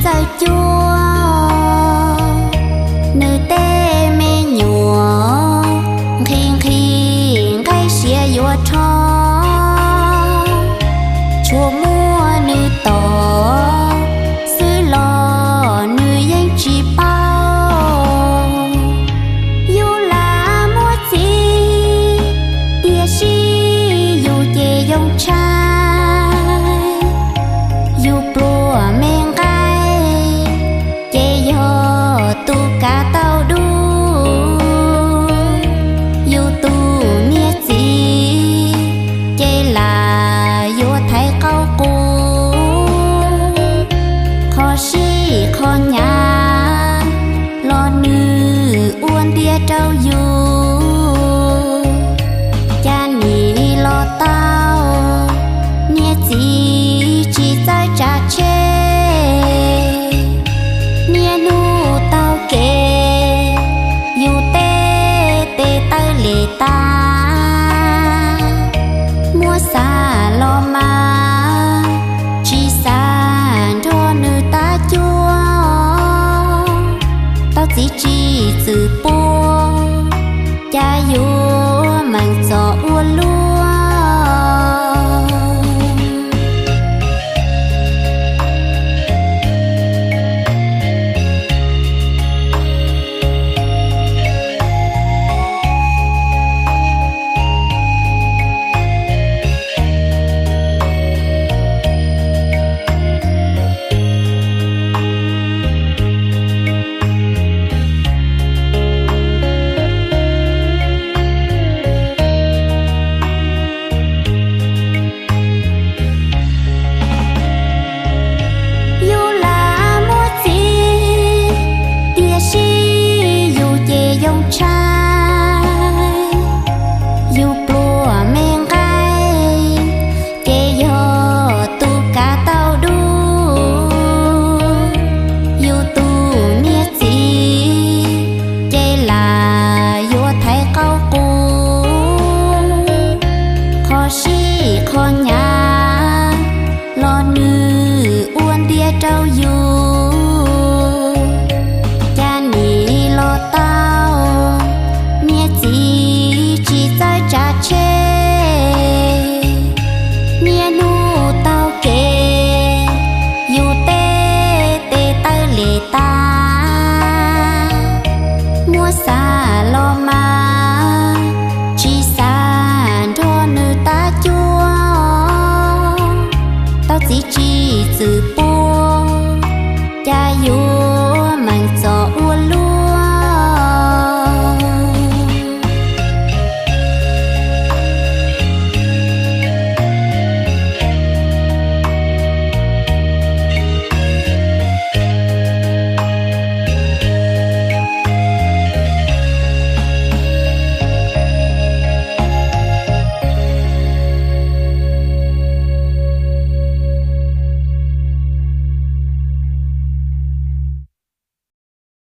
txawj cuab. Nws tej me nyuam nqhis nqhis nqaij siav yuav rho, tsuas muaj nws tos xwb los nws yeej tsis paub. Yus lam muaj txiv, tiam sis yus ces yoo tshaj. Yus pluas me nqaij, ces yog tus kav tau dub. Yus tus niag txiv, ces lam yuav thaiv qau qus. Qhov sij qhov hnyav, los nws ua ntiag rau yus. Cas nim los tau, niag txiv tsis txawj tsav tsheb. Niaj hnub taug kev, yus tej tes taw li tas. Muab xa los mas, tsis xav nrog nws tab cuab. Tau txiv tsis txwm puab, cas yuav meem txom ua luaj. Yus lam muaj txiv, tiam sis yus ces yoo tshaj. Yus pluas me nqaij, ces yog tus kav tau dub. Yus tus niag txiv, ces lam yuav thaiv qau qus. Qhov sij qhov hnyav, los nws ua ntiag rau yus. Cas nim los tau, niag txiv tsis txawj tsav tsheb. Niaj